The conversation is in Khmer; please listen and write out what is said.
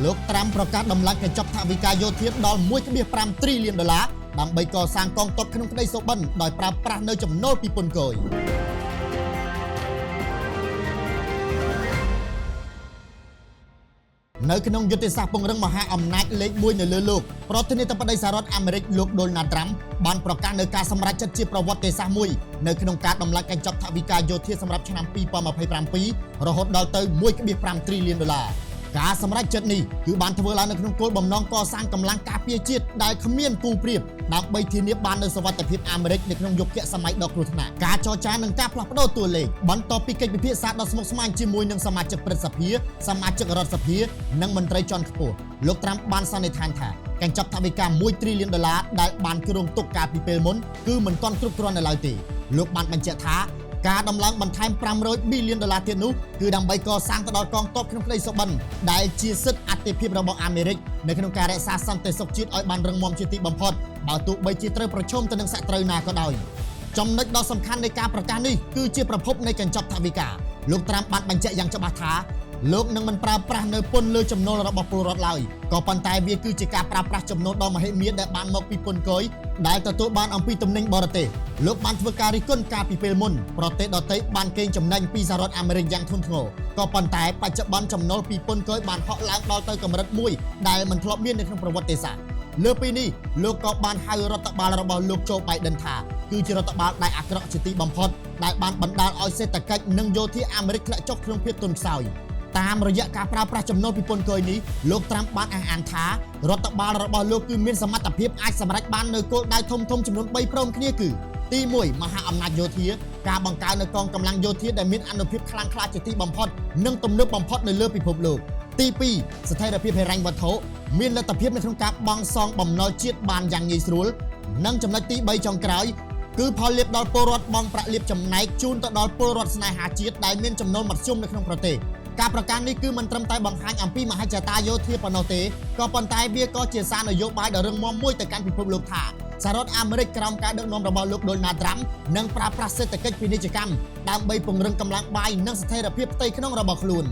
លោកត្រាំប្រកាសដំឡើងកញ្ចប់ថវិកាយោធាដល់1.5 trillion ដុល្លារដើម្បីកសាងកងទ័ពក្នុងក្តីសុបិនដោយប្រើប្រាស់នៅចំណូលពីពន្ធគយ នៅក្នុងយុទ្ធសាស្ត្រពង្រឹងមហាអំណាចលេខ1នៅលើលោកប្រធានាធិបតីសហរដ្ឋអាមេរិកលោកដូណាល់ត្រាំបានប្រកាសនៅការសម្រេចចិត្តជាប្រវត្តិសាស្ត្រមួយនៅក្នុងការដំឡើងកញ្ចប់ថវិកាយោធាសម្រាប់ឆ្នាំ2027រហូតដល់ទៅ1.5 trillion ដុល្លារការសម្រេចចិត្តនេះគឺបានធ្វើឡើងនៅក្នុងគោលបំណងកសាងកម្លាំងការពារជាតិដែលគ្មានគូប្រៀបដើម្បីធានាបាននូវសុវត្ថិភាពអាមេរិកនៅក្នុងយុគសម័យដ៏គ្រោះថ្នាក់ការចរចានិងការផ្លាស់ប្ដូរតួលេខបន្ទាប់ពីកិច្ចពិភាក្សាដ៏ស្មុគស្មាញជាមួយនឹងសមាជិកព្រឹទ្ធសភាសមាជិករដ្ឋសភានិងមន្ត្រីជាន់ខ្ពស់លោកត្រាំបានសន្និដ្ឋានថាកញ្ចប់ថវិកា1 trillion ដុល្លារដែលបានគ្រោងទុកកាលពីពេលមុនគឺមិនទាន់គ្រប់គ្រាន់នៅឡើយទេលោកបានបញ្ជាក់ថាការដំឡើងបន្ថែម500 billion ដុល្លារទៀតនោះគឺដើម្បីកសាងទៅដល់កងទ័ពក្នុងក្តីសុបិនដែលជាសិទ្ធិអតិភិបរបស់អាមេរិកនៅក្នុងការរក្សាសន្តិសុខជាតិឲ្យបានរឹងមាំជាទីបំផុតបើទោះបីជាត្រូវប្រឈមទៅនឹងសត្រូវណាក៏ដោយចំណុចដ៏សំខាន់នៃការប្រកាសនេះគឺជាប្រភពនៃកញ្ចប់ថវិកាលោកត្រាំបានបញ្ជាក់យ៉ាងច្បាស់ថាលោកនឹងមិនប្រើប្រាស់នៅពន្ធលើចំណូលរបស់ពលរដ្ឋឡើយក៏ប៉ុន្តែវាគឺជាការប្រើប្រាស់ចំណូលដ៏មហិមាដែលបានមកពីពន្ធគយដែលទទួលបានអំពីទំនិញបរទេសលោកបានធ្វើការរិះគន់កាលពីពេលមុនប្រទេសដទៃបានកេងចំណេញពីសហរដ្ឋអាមេរិកយ៉ាងធ្ងន់ធ្ងរក៏ប៉ុន្តែបច្ចុប្បន្នចំណូលពីពន្ធគយបានហក់ឡើងដល់ទៅកម្រិតមួយដែលមិនធ្លាប់មាននៅក្នុងប្រវត្តិសាស្ត្រលើពីនេះលោកក៏បានហៅរដ្ឋបាលរបស់លោកโจ Biden ថាគឺជារដ្ឋបាលដែលអាក្រក់ជាទីបំផុតដែលបានបណ្ដាលឲ្យសេដ្ឋកិច្ចនិងយោធាអាមេរិកធ្លាក់ចុះក្នុងភាពទន់ខ្សោយតាមរយៈការប្រើប្រាស់ចំណូលពីពន្ធគយនេះលោកត្រាំបានអះអាងថារដ្ឋបាលរបស់លោកគឺមានសមត្ថភាពអាចសម្រេចបាននូវគោលដៅធំៗចំនួន3ព្រមគ្នាគឺទី1មហាអំណាចយោធាការបង្កើននូវកងកម្លាំងយោធាដែលមានអានុភាពខ្លាំងក្លាជាទីបំផុតនិងទំនើបបំផុតនៅលើពិភពលោកទី2ស្ថិរភាពហិរញ្ញវត្ថុមានលទ្ធភាពនៅក្នុងការបង់សងបំណុលជាតិបានយ៉ាងងាយស្រួលនិងចំណុចទី3ចុងក្រោយគឺផលលាភដល់ពលរដ្ឋបង់ប្រាក់លាភចំណែកជូនទៅដល់ពលរដ្ឋស្នេហាជាតិដែលមានចំណូលមធ្យមនៅក្នុងប្រទេសការប្រកាសនេះគឺមិនត្រឹមតែបង្ហាញអំពីមហិច្ឆតាយោធាប៉ុណ្ណោះទេក៏ប៉ុន្តែវាក៏ជាសារនយោបាយដ៏រឹងមាំមួយទៅកាន់ពិភពលោកថាសហរដ្ឋអាមេរិកក្រោមការដឹកនាំរបស់លោកដូណាល់ត្រាំនឹងប្រើប្រាស់សេដ្ឋកិច្ចពាណិជ្ជកម្មដើម្បីពង្រឹងកម្លាំងបាយនិងស្ថិរភាពផ្ទៃក្នុងរបស់ខ្លួន។